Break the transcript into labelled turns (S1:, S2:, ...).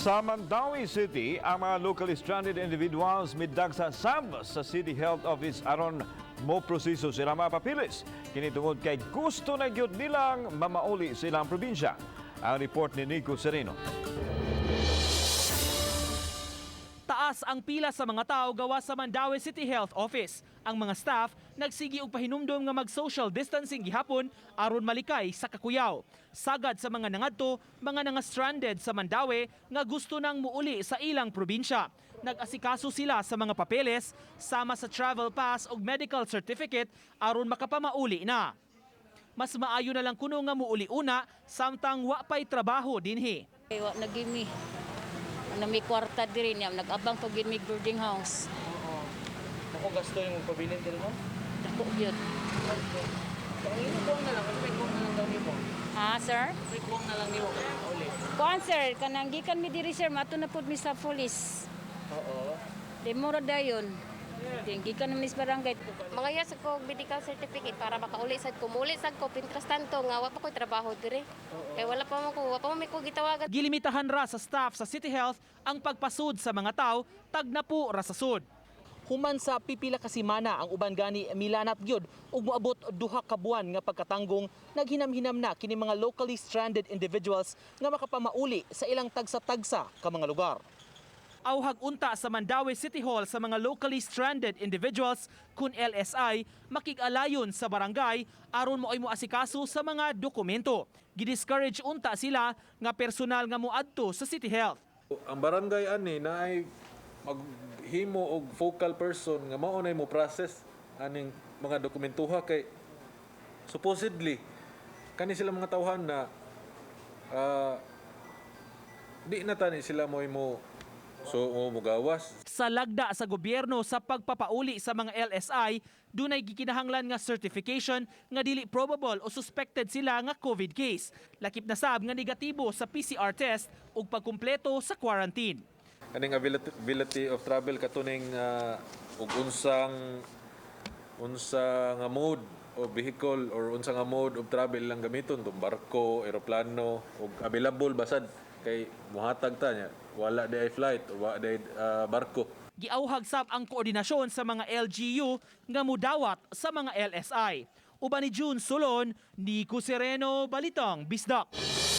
S1: Sa Mandaue City, ang mga locally stranded individuals midag sa sab sa City Health Office aron mo proseso sila mga papeles. Kini tungod kay gusto na gyud nilang mamauli sa ilang probinsya. Ang report ni Nico Sereno.
S2: Taas ang pila sa mga tao gawa sa Mandaue City Health Office. Ang mga staff nagsigi og pahinumdom nga mag-social distancing gihapon aron malikay sa kakuyaw. Sagad sa mga nangadto, mga nanga-stranded sa Mandaue nga gusto nang muuli sa ilang probinsya. Nag-asikaso sila sa mga papeles sama sa travel pass ug medical certificate aron makapamauli na. Mas maayo na lang kuno nga muuli una samtang wa pay trabaho dinhi.
S3: Ay, wa na gyud mi. Na may kwarta diri niya, nag-abang pa gyud mi boarding house.
S4: Ako gasto yung pabilin diri mo.
S3: Dako gyud.
S4: So, ang imo kuwang na lang, ano may kuwang na lang daw nimo?
S3: Ha, sir?
S4: May kuwang na lang nimo kay uli.
S3: Kuan sir, kanang gikan mi diri sir, mato na pud mi sa police.
S4: Oo.
S3: Di mo ra dayon. Di gikan mi sa barangay.
S5: Mga sa ko medical certificate para makauli sad ko. Muli sad ko pintras tanto nga wa pa ko'y trabaho dire. Kay wala pa mo ko, wa pa mo may ko gitawagan.
S2: Gilimitahan ra sa staff sa City Health ang pagpasud sa mga tao, tagnapo ra sa sud. Human sa pipila ka semana ang uban gani milanat gyud ug moabot 2 ka buwan nga pagkatanggong, naghinam-hinam na kini mga locally stranded individuals nga makapamauli sa ilang tagsa-tagsa ka mga lugar. Auhag unta sa Mandaue City Hall sa mga locally stranded individuals kun LSI makig-alayon sa barangay aron moay moasikaso sa mga dokumento. Gidiscourage unta sila nga personal nga moadto sa City Health.
S6: Ang barangay ani na ay maghimo og focal person nga mao nay mo process aning mga dokumentuha kay supposedly kani sila mga tawhan na di na tani sila mo so mo mugawas.
S2: Sa lagda sa gobyerno sa pagpapauli sa mga LSI, dunay gikinahanglan nga certification nga dili probable o suspected sila nga COVID case. Lakip na sab nga negatibo sa PCR test ug pagkumpleto sa quarantine.
S6: Kaning availability of travel katuning og unsang unsa nga mode of vehicle or unsa nga mode of travel lang gamiton tong barko, eroplano og available basad kay muhatag ta niya wala di ay flight o wala di ay barko.
S2: Giauhag sab ang koordinasyon sa mga LGU nga mudawat sa mga LSI. Uban ni June Solon, Nico Sereno, Balitang Bisdak.